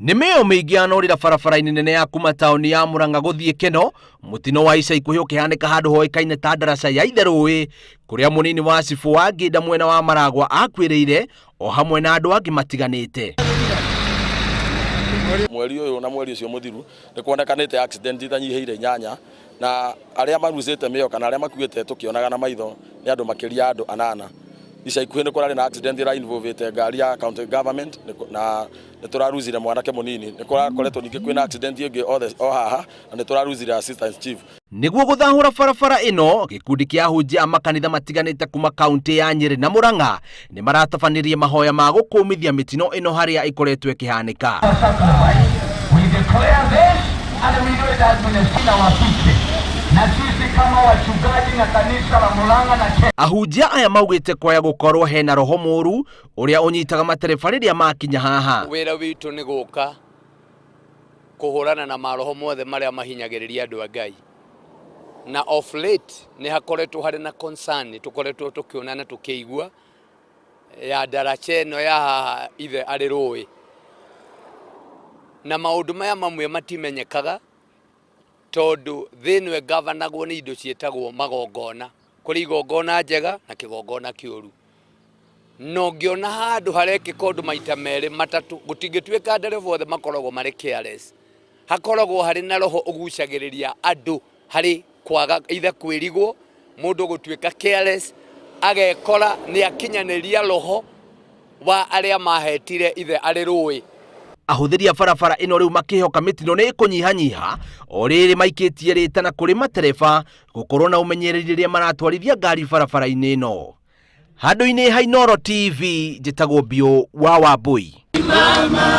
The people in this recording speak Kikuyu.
Nĩ mĩo mĩingĩ yanorĩra barabara-inĩ nene ya kuma taũni ya Murang'a gũthiĩ Keno, mũtino wa ica ikuhĩ ũkĩhanĩka handũ hoĩkaine ta ndaraca ya Itherũĩ, kũrĩa mũnini wa cibũ wa Ngĩnda mwena wa Maragwa akuĩrĩire o hamwe na andũ angĩ matiganĩte. Mweri ũyũ na mweri ũcio mũthiru nĩ kuonekanĩte accident itanyihĩire inyanya na arĩa marucĩte mĩoyo kana arĩa makuĩte tũkĩonaga na maitho nĩ andũ makĩria ya andũ anana. Ica ikuhĩ nĩ kũrarĩ na accident ĩra involvĩte ngari ya county government na nĩ tũrarucire mwanake mũnini. Nĩ kũrakoretwo ningĩ kwĩna accident ĩngĩ o haha na nĩ tũrarucire assistant chief. Nĩguo gũthahũra barabara ĩno, gĩkundi kĩa ahunjia a makanitha matiganĩte kuma kauntĩ ya Nyĩrĩ na Mũrang'a nĩ maratabanirie mahoya ma gũkũmithia mĩtino ĩno harĩa ĩkoretwo ĩkĩhanĩka. We declare this and we know it has been a sin our people. Na sisi kama wachungaji na kanisa la Murang'a na Kenya. Ahunjia aya maugĩte kwaya gũkorwo hena roho mũru ũrĩa ũnyitaga matereba rĩrĩa makinya haha. Wĩra witũ nĩ gũka kũhũrana na maroho mothe marĩa mahinyagĩrĩria andũ a Ngai. Na of late nĩ hakoretwo harĩ na concern tũkoretwo tũkĩona na tũkĩigua ya ndaraca ĩno ya haha ithe arĩ rũĩ. Na maũndũ maya mamwe matimenyekaga tondũ thĩ ĩno ĩgabanagwo nĩ indo ciĩtagwo magongona. Kũrĩ igongona njega na kĩgongona kĩũru. Na ũngĩona handũ harekĩka ũndũ maita merĩ matatũ, gũtingĩtuĩka ndereba othe makoragwo marĩ careless. Hakoragwo harĩ na roho ũgucagĩrĩria andũ harĩ kwaga either kwĩrigwo, mũndũ gũtuĩka careless, agekora nĩ akinyanĩria roho wa arĩa mahetire ithe arĩ rũĩ. Ahũthĩri a barabara ĩno rĩu makĩhoka mĩtino nĩ ĩkũnyihanyiha o rĩrĩ maikĩtie rĩtana kũrĩ matereba gũkorwo na ũmenyereri rĩrĩa maratwarithia ngari barabara-inĩ ĩno. Handũ-inĩ ha Inooro TV njĩtagwo Biũ wa Wambũi. Mama.